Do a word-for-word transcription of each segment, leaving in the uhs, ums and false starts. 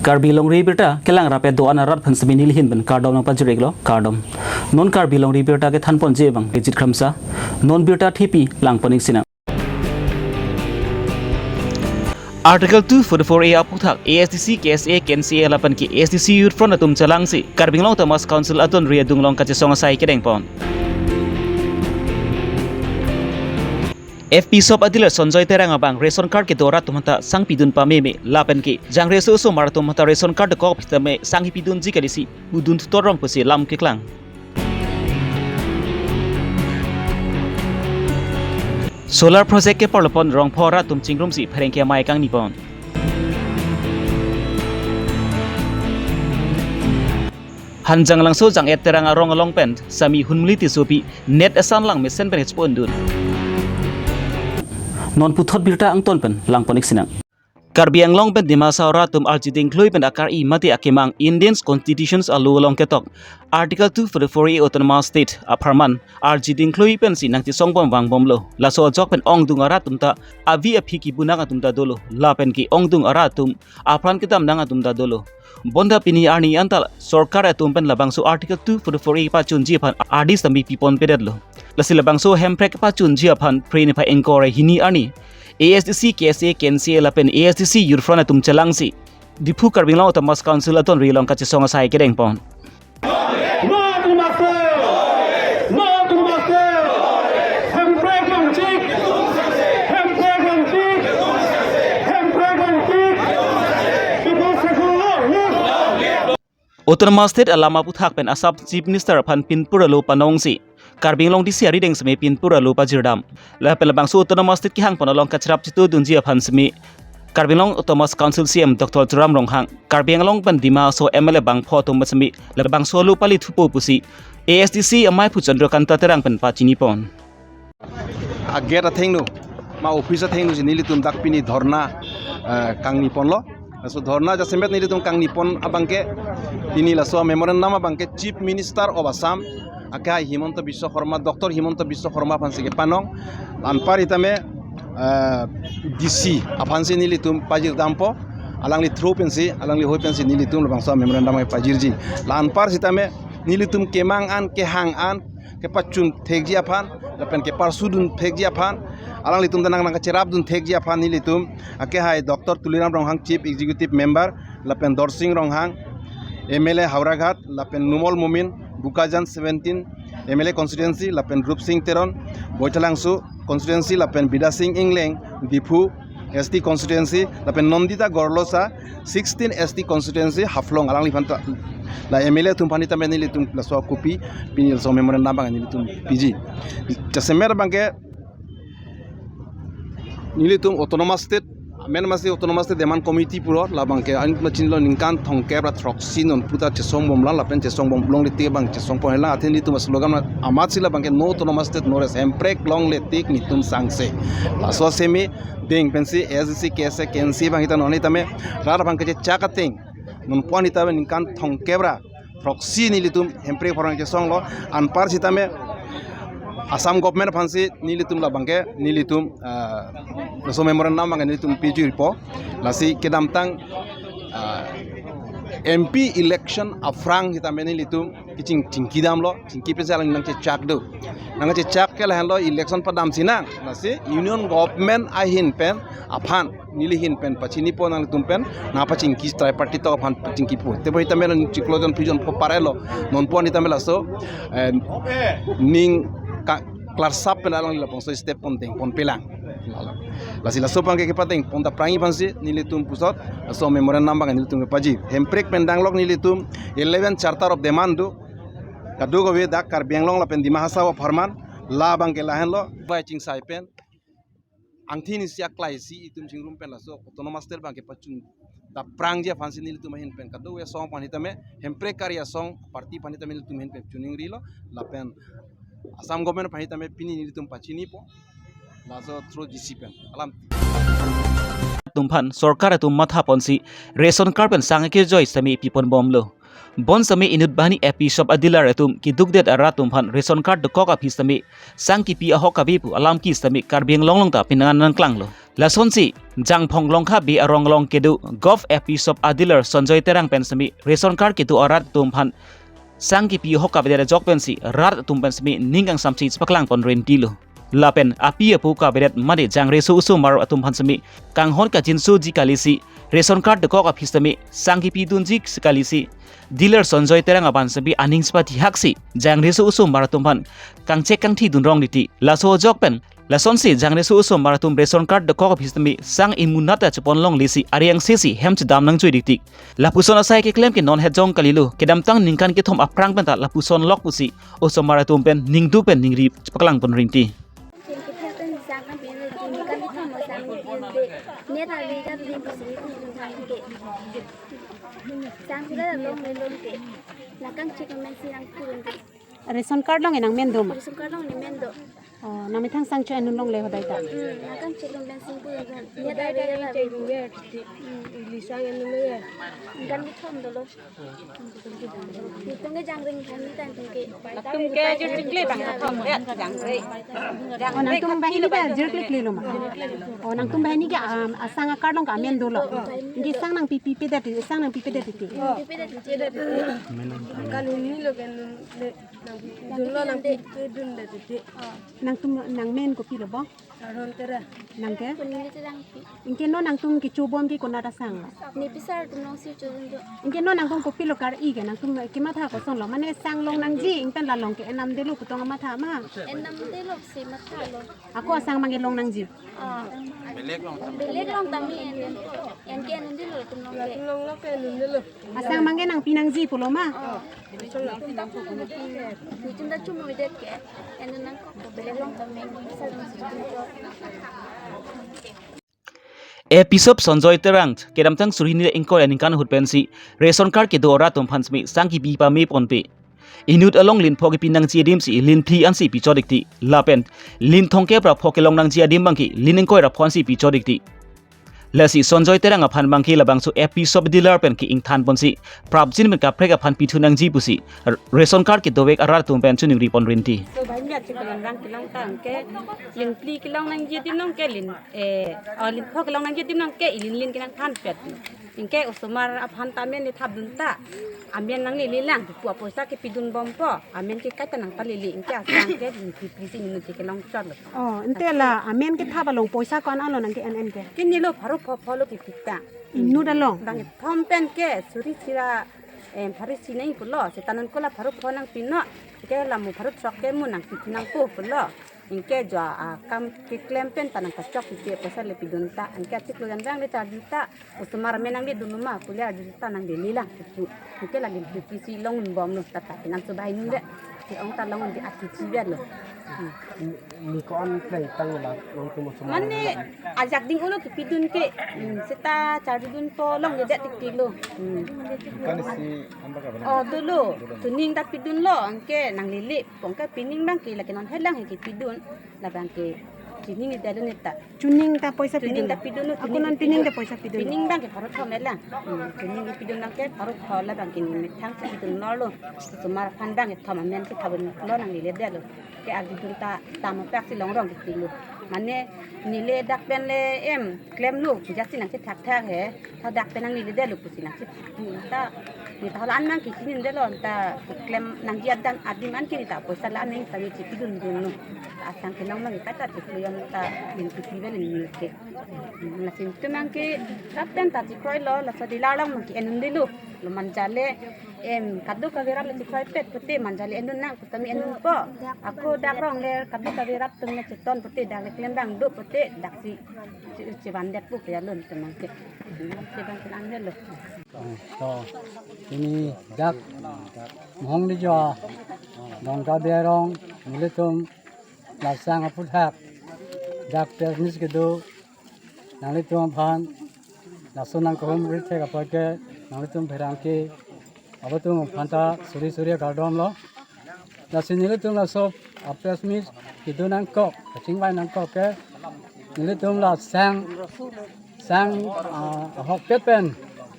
Karbi Longri Abirta kelang rapet do-an arat aphan semi nelihin pen kardom nangpajir-iklo, kardom. Non Karbi Longri Abirta kethanponji abang Bijit Kramsa, non birta thepi langpon-ik sinang. Article two forty-four A aphuthak A S D C, K S A, K N C A lapen ke A S D C Youth Front atum chelangsi Karbi Anglong Autonomous Council adonri adung along kachesong asai kedengpon. F P shop a-dealer Sonjoy Terang abang ration card kedo arat atum ta sangpidun pameme lapen ke jangre osomar atum ta ration card dokok sitame sangpidunji kalisi pudun tutor rong pusi lam keklang. Solar project keparlopon rongpho arat atum chingrumsi pherangke amei kangnipon. Hanjanglangso Jang-et Terang arong along pen semi Hunmili Tissopi net esan lang mesen pen kachepondun. Non puthot birta angton pen langpon-ik sinang. Karbi Anglong pen Dima Hasao arat atum arjiding klui pen akar-i mate akemang Indian Constitution a-law along ketok Article two forty-four A Autonomous State apharman arjiding klui pensi nangchesongbom vangbomlo. Laso ajok pen ongdung arat atum ta avi aphi kibunang atum ta dolo lapen ke ongdung arat atum apran kedamnang atum ta dolo. Bonta pini arni anta sorkar atum pen labangso Article two forty-four A pachunji aphan ardi sitame piponpedetlo. Lasi labangso hemprek pachunji aphan Phre niphai ingkoi ra hini arni A S D C, K S A, K N C A lapen A S D C Youth Front atum chelangsi Diphu Karbi Anglong Autonomous Council adonri along kachesong asai kedengpon. No to master! No to master! Hemprek longchik! Hemprek longchik! Hemprek longchik! People struggle long live! Autonomous State alam aphuthak pen Assam Chief Minister aphan pinpur alo panongsi Karbi Anglong D C arideng semi pinpur alo pajirdam. Lapen labangso Autonomous State kehangpon along kacherap chitudunji aphan semi Karbi Anglong Autonomous Council C E M Doctor Tuliram Ronghang, Karbi Anglong pen Dima Hasao M L A bangpho atum semi labangso alo pali thupo pusi A S D C amei aphu Chandrakanta Terang pen pachinipon. A-gate athengno, ma office athengno si nelitum dak pini dhorna, eh, kangniponlo. Laso dhorna jasemet nelitum kangnipon abangke, pini laso memorandum abangke Chief Minister of Assam, akehai Himanta Biswa Sarma, Doctor Himanta Biswa Sarma aphansi kepanong. Anpar sitame, eh, D C aphansi nelitum pajirdampo, alangli through pensi, alangli hoi pensi nelitum labangso memorandum pajirji. La anpar sitame nelitum kemang an, kehang an, kepachun thekji aphan, lapen keparsudun thekji aphan, alanglitum ta nang nangkacherapdun thekji aphan nelitum akehai Doctor Tuliram Ronghang, Chief Executive Member, lapen Dorsing Ronghang, M L A Howraghat, lapen Numal Momin, Bokajan seventeen M L A constituency, lapen Rupsing Teron, Baithalangso constituency, lapen Bidya Sing Engleng, Diphu S T constituency, lapen Nandita Gorlosa, sixteen S T constituency, Haflong, alangliphan ta, la M L A atum aphan sitame nelitum laso kopi, pini laso memorandum abang nelitum piji. Jasemet abangke nelitum Autonomous State, amen masi Autonomous State Demand Committee pulo, labangke ahin machinlo ningkan thomkep ra throksi non puta chesongbomlang, lapen chesongbomlongle tik abang chesongpon helang, athe nelitum slogan amatsi labangke no Autonomous State, no rest, hemprek longle tik netum sangse. Laso semi deng pensi A S D C, K S A, K N C A abang sita non sitame rat abang kachechak ateng, non pon sitame ningkan thomkep ra throksi nelitum hemprek apharman chesonglo, anpar sitame Assam government aphansi nelitum labangke nelitum, ah, laso memorandum abangke nelitum pijirpo, lasi kedamtang, ah, M P election aphrang sitame nelitum kaching chingkidamlo, chingki pensi alang nangchechak do. Nangchechak ke lahenlo election padam sinang, lasi Union Government ahin pen aphan nelihin pen pachinipo, nanglitum pen nangpachingki tripartite talk aphan pachingkipo. Tebonta sitame nang chiklo jon phli jon pho parelo. Non pon sitame laso, eh, ning ka klarsap pen alangli labangso step pon dengponpelang. Lalo. Lasi laso abangke kepadengpon ta prang aphansi nelitum pusot laso memorandum abang nelitum kepaji. Hemprek pen danglok nelitum eleven charter of demand do. Kadokave dak Karbi Anglong lapen Dima Hasao apharman, labangke lahenlo, bai chingsai pen angthin isi aklai isi itum chingrum pen laso Autonomous State abangke pachun daprangji aphansi nelitum ahin pen kadokave asong aphan sitame, hemprek kari asong party aphan sitame nelitum ahin pen chuningrilo, lapen Assam government aphan sitame pini nelitum pachinipo, laso through D C pen alam. Atum aphan sorkar atum mathaponsi ration card pen sang akejoi sitame piponbomlo. Bonsitame inut banghini A P shop a dealer atum keduk det arat atum aphan ration card dokok aphi sitame sang kipi ahok kave pu alam ke sitame Karbi Anglong along ta penang nangklanglo. Lasonsi Jangphong Longkha Bey arong along kedo Gov A P shop a dealer Sonjoy Terang pen sitame ration card kedo arat atum aphan sang kipi ahok kavedet ajok pensi rat atum pen sitame ning kangsamse chepaklang pon rinti lo. Lapen api apo kavedet mate jangreso osomar atum aphan sitame kanghon kajinsoji kalisi ration card dokok aphi sitame sang kipidunji kalisi dealer Sonjoy Terang aphan sitame aning chepathihaksi jangreso osomar atum aphan kangchek kangthi dun rong titi. Laso ajok pen lasonsi jangreso osomar atum ration card dokok aphi sitame sang imunat ta chepon longlesi areng sesi hem chedam nangchui titi. Lapuson asai keklem ke non hejong kalilo, kedamtang ningkan kethom aphrang pen ta lapuson lok pusi osomar atum pen ningduk pen ningri chepaklang pon rinti. Chingkithe pen sang abin le ningkan kethom sang abin le net abin kan abin pusi ni kung kung sang ke. Sang kula long le long ke. Nakang chik men si nang kurun ke. Ration card along nangmen do ma? Ration card along nemen do. Oh, nangmethang sang cho-en dun longle hodai ta. Hmm, nakang chik long pen sing kurun ke. Net abin le abin. Hmm. Ili sang en dun le. Ningkan kethom dolo. Netum ke jangring kami tan tum ke. Latum ke jirjikle bang kethom det jangre. Oh, nangtum banghini ke jirjikle lo ma? Oh, nangtum banghini ke, um, asang a-card along ke amen dolo. Anke sang nangpi pipedet, sang nangpipedet titi. Pipedet titi. Kan hini lo kan le, nang dun lo nangpipedundet titi. Nangtum nangmen kopilo bo? Aron Terang. Nang ke? Kunini Terang pi. Anke non nangtum kecho bom ke konat asang lo? Ne pisar atum alongsi chodun do. Anke non nangtum kopilo kar-i ke, nangtum kematha koson lo? Mane sang long nangji, anke pen la long ke en namdelo pu tong amatha ma? En namdelo si matha lo. Ako asang abang ke long nangji? Ah. Belek long tame en. Anke en namdelo atum along ke. Atum along lo ke en namdelo. Asang abang ke nangpi nangji pulo ma? Oh. Netum ta chumuidet ke. En nangkok belek long tame. A P shop Sonjoy Terang kedamtang suri hini ingkoi aningkan ahut pensi ration card kedo arat atum aphan sitame sang kipi pame ponpe. Inut along lin pho kipi nangji adim si lin phli ansi pichot titi. Lapen lin thomkep ra pho kelong nangji adim abang ke lin ingkoi ra pho ansi pichot titi. Lasi Sonjoy Terang aphan abang ke labangso A P shop dealer pen ke-ingthan ponsi prapjin pen kaprek aphan pithu nangji pusi r-, ration card kedovek arat atum pen choningri pon rinti. So banyak sih kelong rang kelong tang ke lin phli kelong nangji adim along ke lin, eh, oh, lin pho kelong nangji adim along ke ilin lin kenangthan pet. Anke osomar aphan ta amen le thapdun ta. Amen nanglele lang, pu apoisa kepidun bompo. Amen ke kaita nangpalele, anke asang ke lin phli phli si inut ke kelong chot lo. Oh, ante la amen kethap along poisa ko-an alo nang ke-en-en ke? Kini lo pharo pho pho lo kipi ta. Inut along? Bang kethom pen ke suri sira, em, pharo isi nangji pulo, seta non ko la pharo pho nangpi non, ke la mo pharo throk ke mo nangpi nangpo pulo. Anke jo akam keklem pen ta nangkachok titi, poisa le pidun ta, anke achiklo jan rang le charju ta, osomar amen nangle dun ma, kule arju ta nanglele lang titi. Anke lagi titi si long bomlo, ta ta pinam so bai nung de. Si ong ta long di ati chi ber lo. Hmm. Ni ko-an pleng tang la, nangtum osomar. Mane ajak ding ulo kipidun ke, hmm, seta charju dunpo longledet titi lo. Hmm. Kan si amba ka bela. Oh, dolo. Chuning ta pidunlo, anke nanglele. Pon ke pining abang ke lake non helang he kipidun. Labang ke chuning ni dalun ta. Chuning ta poisa pidun. Chuning ta pidunlo. Ako non pining ta poisa pidun. Pining abang ke pharo thom helang. Hmm, chuning ni pidun abang ke pharo thom labang ke ni methang si pidun nor lo. Osomar aphan abang ke thom amen ke thapdun lo nanglele det lo. Ke arju dun ta tama pak si long rong titi lo. Mane nile dak pen le em klemlo, jasi nangchethakthak he. Tha dak pen nanglele det lo pusi nangchethak ta. Ni ta la-an abang ke chini det lo ta klem nangji adim adim an ke ni ta poisa la-an nang ta ni chipidun dun lo. Asang kelong abang ke ta chiklo jan ta lin phli phli bel ni ke. Lason netum abang ke rap pen ta chikroi lo, laso dealer along abang ke en un delo. Lo manja le em kadokave rat le chikroi pet pute manja le en un nang putame en unpo. Ako dak rong le kadokave rat atum le cheton pute dak le klem abang do pute dak si chi-, chivan det pu ke alun teman ke. Chivan ke ang lo. To, pini dak Mohong Dijo, Longkha Bey arong, nelitum la sang aphuthak dak press meet kedo, nanglitum aphan laso nangkehumri thek apot ke nanglitum pherangke abatum aphan ta suri suri kardom lo. Lasi nelitum laso a-press meet kedo nangkok, kachingvai nangkok ke nelitum la sang, sang, ah, ahokpet pen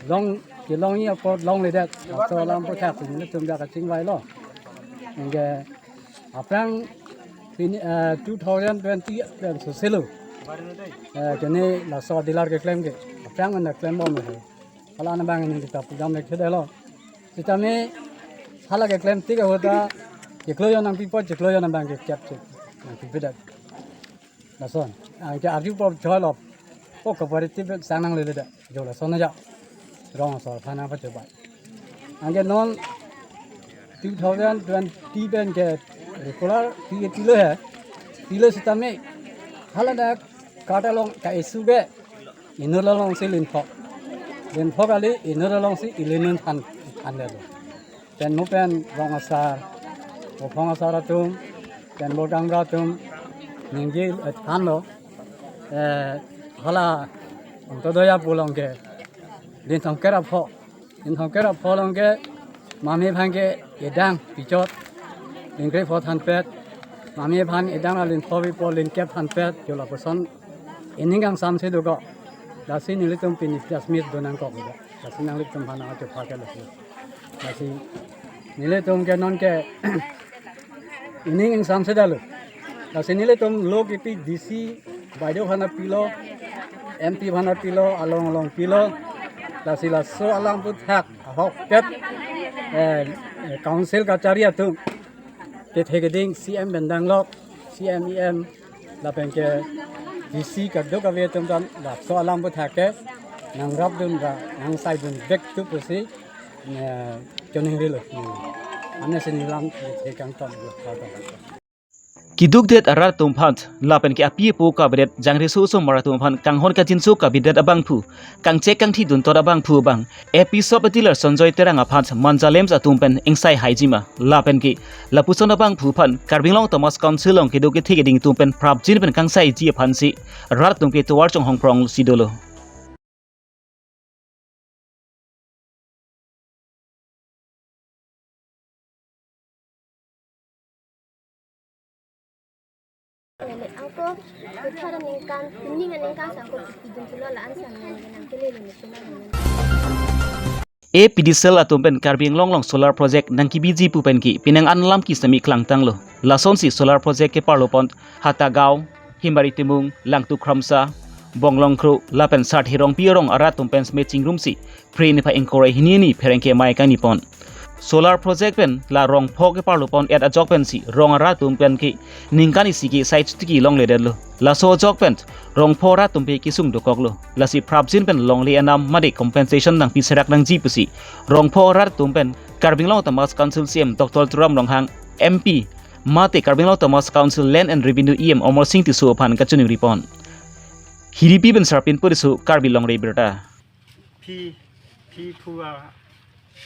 long kelongji apot longledet. Laso alam aphuthak si nelitum dak kachingvailo. Anke aphrang pini, eh, two thousand twenty pen soselo. Eh, kene laso dealer keklem ke. Aphrang anda klembom he. Hala anabang neli ta pudam le khedelo. Sitame hala keklem tik ahut ta chiklo jon nangpipo, chiklo jon abang ke kep chik nangpipedet. Lason. Anke arju pop jolo. O cooperative sang nangleledet. Jo lason aja. Rong asor aphan nangpachobai. Anke non two thousand twenty pen ke regular pi-, pilo he. Pilo sitame hala dak kata along ka-issue ke inut alongsi linthok. Linthok kali inut alongsi ilinun than, thandet. Pen mo pen rong asar, ophong asar atum, pen bo gaonbura atum, ningje, eh, thanlo, eh, hala Antyodoi pu along ke, linthong kera pho, linthong kera pho along ke, mame aphan ke edang pichot, lingkre pho thanpet, mame aphan edang alinthok pipo lingkep thanpet, jo lapuson ining kangsamse dokok. Lasi nelitum pini press meet donangkok. Lasi nanglitum aphan nangchepha ke lasi. Lasi nelitum ke non ke ining ingsamse detlo. Lasi nelitum lo kipi D C baideo aphan pilo, M P aphan pilo, along along pilo. Lasi laso alam aphuthak ahokpet, eh, eh, council kachari atum kethe keding C M pen danglok, C M, E M, lapen ke D C kadokave atum ta laso alam aphuthak ke nangrapdun ra nangsaidun vek tu pusi, eh, choningrilo. Ane si neli lam thekang ton lo, kardom. Kedukdet arat atum aphan lapen ke api apo kavedet jangreso osomar atum aphan kanghon kangjinso kavedet abangphu, kangchek kangthi duntot abangphu abang A P C dealer Sanjoy Terang aphan Manja LAMPS atum pen ingsai haiji ma, lapen ke lapuson abangphu aphan Karbi Anglong Autonomous Council along kedo kethe keding atum pen prapjin pen kangsaiji aphansi rat atum ke tovar chonghong prong si dolo. Angko, kutha aningkan, kuning aningkan si angko kipidun thulo, la-an si nangkelelo nisi nang. A P D C L atum pen Karbi Anglong along solar project nangkebiji pu pen ke penang an alam ke semi klangtanglo. Lasonsi solar project keparlo pon Hatagaon, Himbari Timung, Langtuk Kramsa, Bonglongkro, lapen Sarthe Rongpi arong arat atum pen seme chingrumsi Phre niphai ingkoi ra hini ni pherangke amei kangni pon. Solar project pen la Rongpho keparlo pon et ajok pensi rong arat atum pen ke ningkan isi ke sai chotiki longledetlo. Laso ajok pen Rongpho arat atum ke kesung dokoklo. Lasi prapjin pen longle anam mate compensation nangpi serak nangji pusi Rongpho arat atum pen Karbi Anglong Autonomous Council C E M Doctor Tuliram Ronghang, M P, mate Karbi Anglong Autonomous Council Land and Revenue E M Amarsing Tisso aphan kachiningri pon. Hiripi pen Sarpin Puriso, Karbi Longri Abirta. Phi, phi phu a,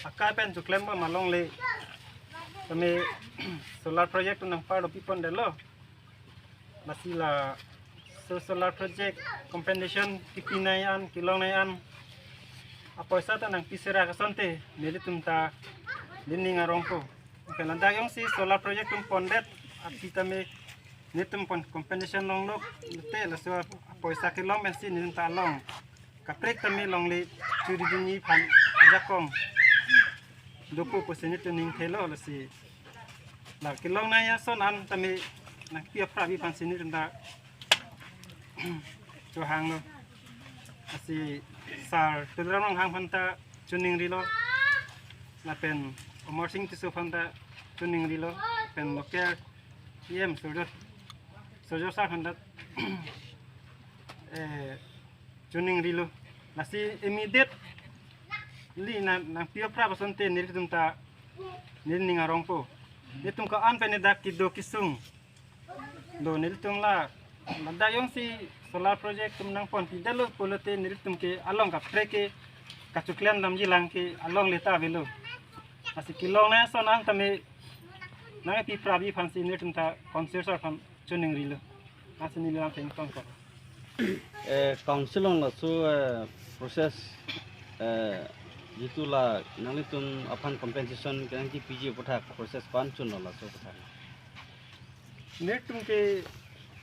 akai pen choklembom alongle. Tame solar project nangparlo pipondetlo. Lasi laso solar project compensation kipinei an, kelongnei an apoisa ta nangpi serak asonte nelitum ta nening arongpo. Anke ladak jongsi solar project atum pondet, aphi tame netum pon compensation longlo, te laso apoisa kelong pensi netum ta along kaprek tame longle churidunji aphan ajakong dopo pusi netum ningthelo. Lasi la kelongnei ason an tame nangpi aphrapji aphansi netum ta chohanglo. Lasi Sar Tuliram Ronghang aphan ta chiningrilo, lapen Amarsing Tisso aphan ta chiningrilo, pen local E M Surjya, Surjya Sar aphan ta, eh, chiningrilo. Lasi immediately na, nangpi aphrap asonte nelitum ta nening arongpo. Netum ko-an pen dak kedo kesung. Lo nelitum la, ladak jongsi solar project atum nangponpidetlo pulote nelitum ke along kaprek ke kachoklem damji lang ke alongle ta avelo. Lasi kelongnei ason an tame nangpi aphrapji aphansi nelitum ta Council Sar aphan chiningrilo. Lasi neli lam thengtong ko. Eh, Council along laso, eh, process, eh, jitu la nanglitum aphan compensation kenangkepiji aphuthak process ko-an chunlo laso aphuthak. Netum ke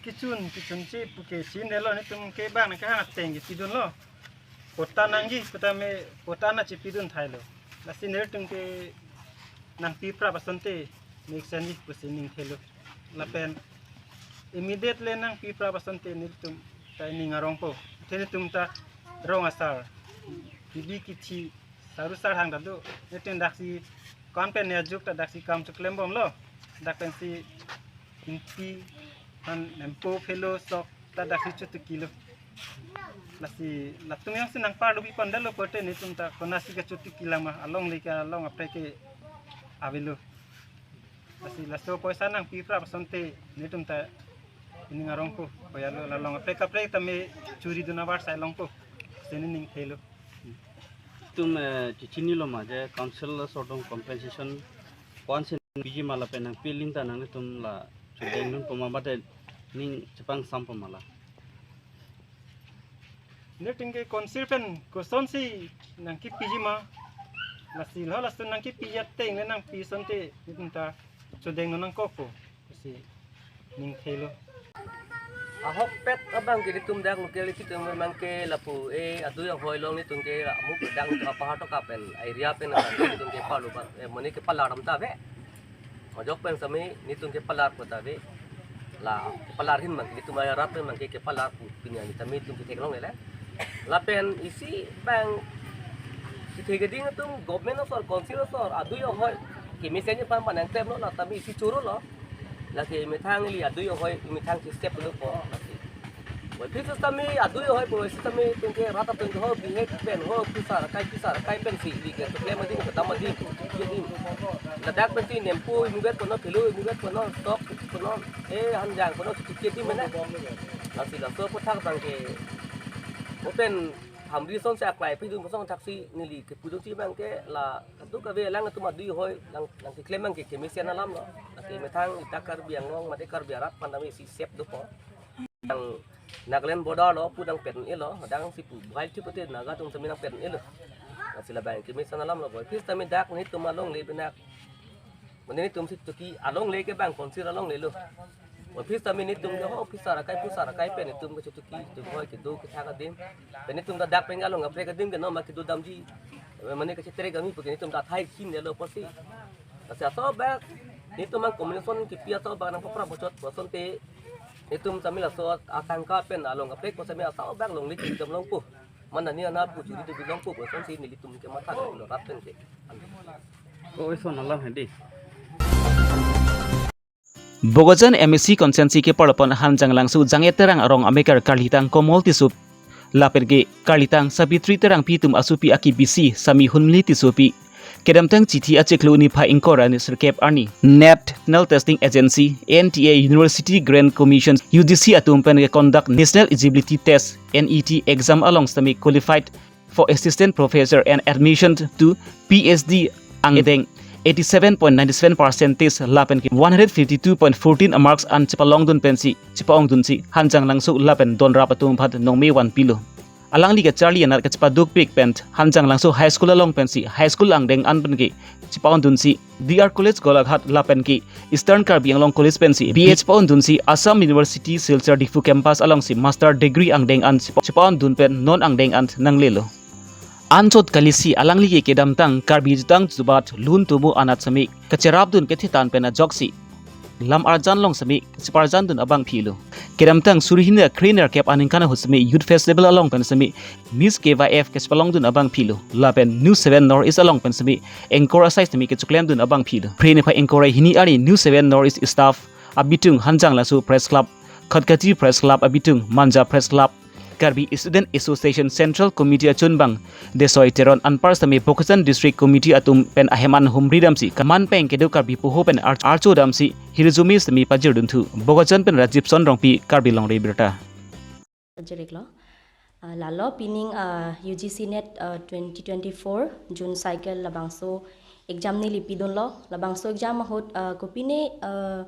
kechun, kechunche puke chinelo, netum ke bang nangkehang ateng ke pidunlo. Patta nangji, patta me, patta na chipidun thailo. Lasi nelitum ke nangpi prap asonte mek senji pusi ning thelo. Lapen immediately nangpi prap asonte nelitum ta ning arongpo. Te nelitum ta rong asar, kibi kithi, saru sarhang ta do. Nelitum daksi kon pen ne ajuk ta daksi kam choklembomlo. Dak pensi Ingti han nempo phelo sok ta daksi chotikilo. Lasi latum jongsi nangparlu bipon detlo pote nelitum ta konatsi kachotiki lama alongle ke along aprek ke avelo. Lasi laso poisa nangpi prap asonte nelitum ta ining arongpo. Koyalo la along aprek kaprek tame churidun avarsai longpo. Sini ning thelo. Itum, eh, chichinilo ma je council asor along compensation ko-ansi piji ma lapen nangpi aling ta nanglitum la chodengdunpo ma mate ning chepangsampo ma la? Nelitum ke council pen kosonsi nangkipiji ma, lasi lo lason nangkipiji ateng le nangpi asonte nelitum ta chodengdun nangkokpo pusi ning thelo. Ahokpet abang ke nelitum dak local isi tum memang ke lapu e adui ahoi along nelitum ke amu pedang kapahar to kapen area pen abang ke nelitum ke palu ba, eh, mane kepalar dam ta ave. Majok pen sami nelitum kepalar po ta ave. La kepalar ahin abang ke nelitum arat memang ke kepalar pu pini ani tame nelitum ke theklongle. Lapen isi abang si thekding atum government asor council asor adui ahoi kemesen ni pan pan nangklemlo la tame isi chorolo. Lake methang ili adui ahoi methang si step lo po. Lake. Wai phi sitame adui ahoi po sitame nelitum ke rat atum ke ho bihek pen ho pusar akai pusar akai pensi ili ke tuklem adim kedam adim, adim. Ladak pensi nempo imuget kono phelo imuget kono sok kono eh hanjang kono chotiki adim mena. Lasi laso aphuthak abang ke open hamri asonsi aklai pidun kosong thaksi neli kepudun si abang ke la kaduk kave lang atum adui ahoi lang, lang keklem abang ke kemesen alamlo. Lake methang ita Karbi Anglong mate Karbi arat pan tame si sep dopo. Nang Nagaland border lo pu nangpet un-elo, dang si pu buhai thip pote Naga atum sami nangpet un-elo. Lasi labang kemesen alamlo boy. Phi sitame dak nelitum alongle benak. Mane nelitum si choki alongle ke abang council alongle lo. Office tame nelitum ke ho officer akai pusar akai pen nelitum ke chotuki, nelitum hoi kedo kethak adim. Pen nelitum ta dak pen along kaprek adim ke non ma kedo damji. Mane kachetere kami pu ke nelitum ta athai khin detlo pusi. Lasi aso abang nelitum abang combination kipi aso abang nangpaprap bochot pu asonte nelitum tame laso atangka pen along kaprek pu sami aso abang longle kidam longpo. Mane ni ana pu churi do longpo pu asonsi nelitum ke matha lo rat pen ke. Ko ison alam hedi. Bokajan M A C constituency keparlopon Hanjanglangso Jange Terang arong amekar karlitang Komol Tisso lapen ke karlitang Sabitri Terangpi atum asopi akibisi Sami Hunmili Tissopi kedamtang Chithi achiklo niphai ingkoi ra sirkep arni National Testing Agency, N T A, University Grant Commission, U G C atum pen ke conduct National Eligibility Test, N E T exam along sitame qualified for assistant professor and admission to P H D angdeng eighty-seven point nine seven percentage lapen ke one hundred fifty-two point fourteen marks an chepalongdun pensi chepa-ongdunsi Hanjanglangso lapen donrap atum aphan nongme vanpilo. Alangli kacharli anat kachepadukpik pen Hanjanglangso High School along pensi High School angdeng an pen ke chepa-ongdunsi D R College Golaghat lapen ke Eastern Karbi Anglong College pensi B A chepa-ongdunsi Assam University Silchar Diphu campus alongsi master degree angdeng an chepa-, chepa-ongdun pen non angdeng an nanglelo. Anchot kalisi alangli ke kedamtang Karbi jutang jubat lun tumu anat sitame kacherapdun kethethan pen ajoksi lam arjan along sitame kacheparjandun abangphilo. Kedamtang suri hini ra kre-nerkep aningkan ahut sitame Youth Festival along pen sitame Miss K Y F kachepalongdun abangphilo. Lapen News seven North East along pen sitame anchor asai sitame kacheklemdun abangphilo. Phre niphai ingkoi ra hini arni News seven North East staff abitung Hanjanglangso Press Club, Khatkhati Press Club abitung, Manja Press Club, Karbi Student Association Central Committee achunbang Desoi Teron anpar sitame Bokajan District Committee atum pen ahem an humri damsi kaman peng kedo Karbi poho pen ar-, archo damsi hirjume sitame pajirdunthu. Bokajan pen Rajiv Son Rongpi, Karbi Longri Abirta. Jiriklo. Ah, lalo pining, ah, U G C NET, ah, twenty twenty-four June cycle labangso exam neli pidunlo. Labangso exam ahut, ah, kopine, ah,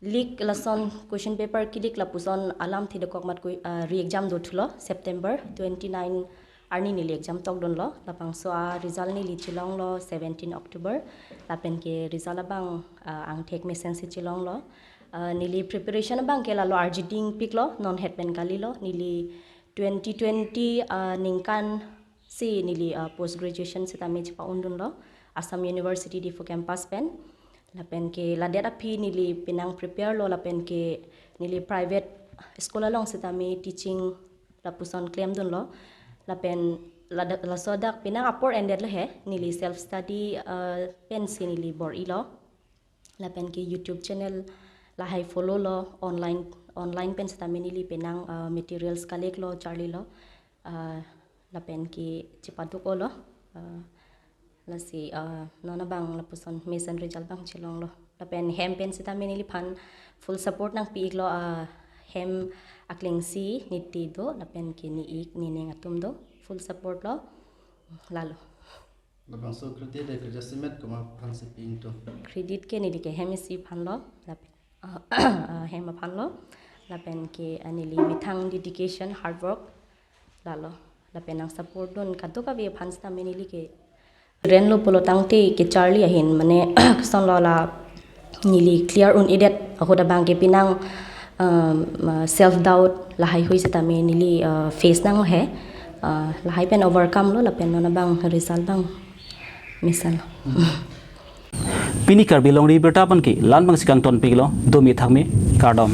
leak lason question paper ke-leak lapuson alam thidokok mat ko, ah, re-exam dothulo September twenty-nine arni neli exam tokdunlo. Labangso a-result neli chelonglo seventeen October. Lapen ke result abang, ah, angthek mesensi chelonglo. Ah, neli preparation abang ke lalo arjiding piklo, non het pen kalilo, neli twenty twenty, ah, ningkan Si neli uh, post graduation sitame chepa-undunlo Assam University Diphu campus pen. Lapen ke ladet aphi neli penang prepare lo, lapen ke neli private school along sitame teaching lapuson klemdunlo. Lapen ladak laso dak penang apor ended lo he, neli self study uh, pensi neli bor-ilo. Lapen ke YouTube channel lahai follow lo, online online pen sitame neli penang uh, materials collect lo, charlilo. Uh, lapen ke chepaduk-olo. Uh, lasi uh, non abang lapuson mesen result abang chelonglo. Lapen hem pen sitame neliphan full support nangpi-iklo, uh, hem aklengsi niti do, lapen ke ni-ik nining atum do, full support lo. Lalo. Labangso credit de kerja simet komat aphansi pi-ingtung? Credit ke neli ke hem isi aphanlo, lapen uh, uh, hem aphanlo, lapen ke uh, neli methang dedication, hard work, lalo, lapen nang support dun kadokave aphan sitame neli ke. Renlo pulo tangte ke charli ahin, mane kosonlo la neli clear un-edet ahut abang ke penang um, uh, self doubt lahaihui sitame neli uh, face nanglo he. Uh, lahai pen overcome lo, lapen non abang result abang mesenlo. Pini Karbi Longri Abirta pen ke la-an abangsi kangtonpiklo, dome thakme, kardom.